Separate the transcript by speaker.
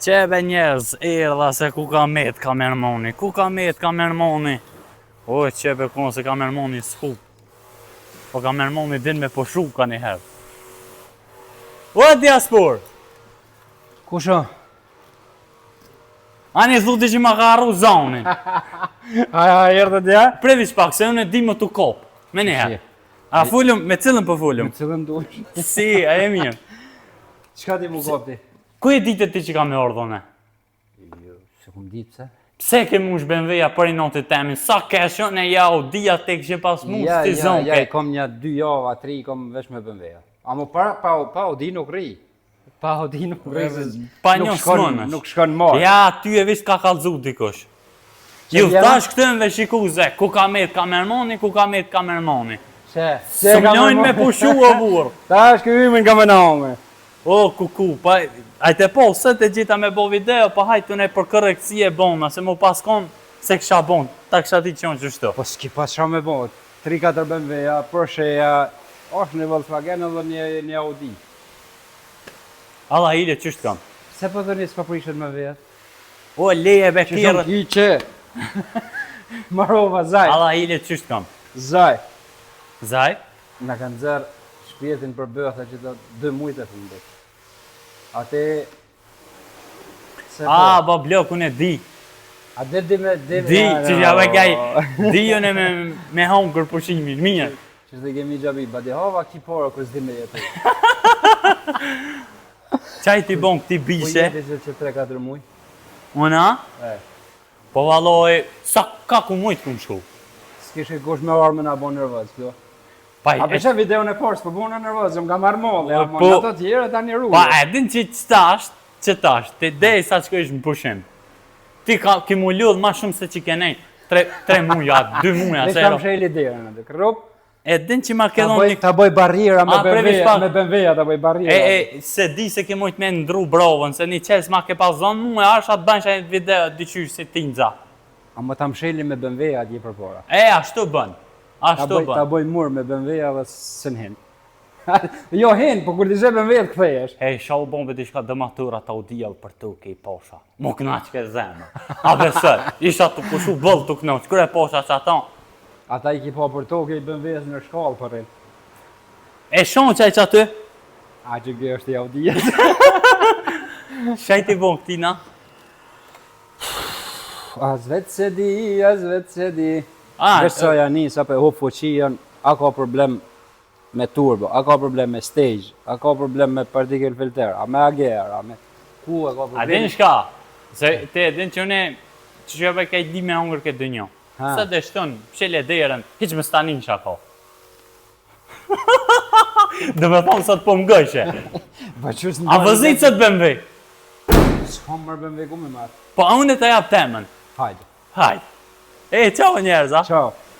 Speaker 1: Qebe njerëz, erdha se ku ka met kamermoni, ku ka met kamermoni? O, qebe konë se kamermoni s'hu. Po kamermoni din me pushu ka një herë. O, diaspor!
Speaker 2: Kush o?
Speaker 1: Ani thuti që ma ka harru zonin.
Speaker 2: Aj, aj, erdhe dja?
Speaker 1: Prevish pak, se unë e di më të kop. Me një herë. A folëm, me cilën po folëm?
Speaker 2: Me cilën dush.
Speaker 1: Si, a e mirë.
Speaker 2: Çka ti mu kop ti?
Speaker 1: Ku e ditë ti që kam me ardhë unë?
Speaker 2: Jo, se kum ditë pse?
Speaker 1: Pse ke mush BMW-ja për i notit temin? Sa kesh unë e ja, o dia te këshin pas mush,
Speaker 2: Ja,
Speaker 1: ti
Speaker 2: ja,
Speaker 1: zonë
Speaker 2: ja,
Speaker 1: ke.
Speaker 2: i kom një dy java, tri, i kom vesh me BMW-ja. Amo para, pa, pa Audi nuk rri. Pa Audi nuk rri. se
Speaker 1: Pa
Speaker 2: nuk
Speaker 1: një
Speaker 2: shkon,
Speaker 1: s'munësh.
Speaker 2: nuk shkon marrë.
Speaker 1: Ja, ty e veç ka kallzu dikush.
Speaker 2: Që
Speaker 1: Ju
Speaker 2: vjena?
Speaker 1: tash këtë në shiku ze, ku ka met kamermoni, ku ka met kamermoni.
Speaker 2: Se,
Speaker 1: Se më lojnë me pushu o burr.
Speaker 2: Tash ky ymin ka me name.
Speaker 1: O, kuku, pa, ajte po, se të gjitha me bo video, pa hajtë unë për korrektësi e bona, se mu pas kon, se kësha bon, ta kësha di që unë qështu.
Speaker 2: Po s'ki pas qa me bo, 3-4 BMW-ja, Porsche-ja, është një Volkswagen edhe një, një Audi.
Speaker 1: Allah ile qështu kam.
Speaker 2: Se po dhëni s'po prishet me vetë?
Speaker 1: O, leje be
Speaker 2: Që shumë
Speaker 1: kjerët,
Speaker 2: ki që? Marova, zaj.
Speaker 1: Allah ile qështu kam.
Speaker 2: Zaj.
Speaker 1: Zaj?
Speaker 2: Na kanë nxerr shpirtin për bëthe që të dy mujt e fundit. Ate... Se po.
Speaker 1: A, bo blok, unë e di.
Speaker 2: A dhe di me... Di,
Speaker 1: Di, që ja ve kaj, di unë me, me hongër pushimin, mirë.
Speaker 2: Që të kemi gjabi, badihava ki pora kur s'di me jetu.
Speaker 1: Qaj ti bon këti
Speaker 2: Po
Speaker 1: bishe,
Speaker 2: jeti që që 3-4 muj.
Speaker 1: unë a?
Speaker 2: E,
Speaker 1: Po valloj, sa ka ku mujt kum shku.
Speaker 2: s'kishe kush me armë na bon nervoz, kjo.
Speaker 1: Pa,
Speaker 2: A
Speaker 1: e,
Speaker 2: peshe videon e parë, s'po bona nervoz, më ka marrë molli, ama
Speaker 1: Po-
Speaker 2: nga të tjerë tani ruaj.
Speaker 1: pa e din që qëtash, qëtash, ti dej sa që shkojsh në pushim. Ti ka, ki mu lull ma shumë se që ke nej, tre, tre muja, dy muja,
Speaker 2: Veç
Speaker 1: se
Speaker 2: ta msheli derën aty. Krup,
Speaker 1: E din që ma ke
Speaker 2: ta
Speaker 1: dhonë
Speaker 2: bëj
Speaker 1: një...
Speaker 2: ta bëj barriera me
Speaker 1: A, prevish
Speaker 2: BMW,
Speaker 1: pak.
Speaker 2: me BMW-ja ta bëj barriera.
Speaker 1: E, e, se di se ke mujt me ndru brovën, se një qes ma ke pas zonë mu, e asha të bëjsh një video dyqysh si tinza.
Speaker 2: Ama ta msheli me BMW atje përpara.
Speaker 1: E, ashtu bën.
Speaker 2: Ta
Speaker 1: Ashtu
Speaker 2: bëj ta
Speaker 1: bën.
Speaker 2: bëj mur me BMW-ja dhe s'ën hin. jo hin, po kur ti sheh BMW të kthehesh.
Speaker 1: Ej, sha u bon diçka dëmatura të u për tu ke i posha. Mu knaq ke zemër. A besoj, isha të pushu bëll të knaq, kër e posha që ato.
Speaker 2: Ata i ki pa për tokë i BMW-s në shkallë për rrin.
Speaker 1: E shonë që e që aty?
Speaker 2: A që kjo është i Audi-s.
Speaker 1: Shaj ti bon këtina?
Speaker 2: As vetë se di, as vetë se di.
Speaker 1: A,
Speaker 2: Veç sa janë nis, apo e hup fuqien, a ka problem me turbo, a ka problem me stage, a ka problem me particle filter, a me AGR, a me... Ku e ka
Speaker 1: A
Speaker 2: problem?
Speaker 1: din shka? Se te e din që une, që që e kaj di me hongër këtë dynjo.
Speaker 2: Ha.
Speaker 1: Sa dhe shtën, pshele derën, hiq më stanin që ako. Dhe me thonë sot po më gëshe.
Speaker 2: Po qysh
Speaker 1: A vëzit sot BMW?
Speaker 2: S'kam marrë BMW ku me marrë.
Speaker 1: Po a unë e të jap temën.
Speaker 2: Hajde.
Speaker 1: Hajde. E, qao njerëz, a?
Speaker 2: Ciao.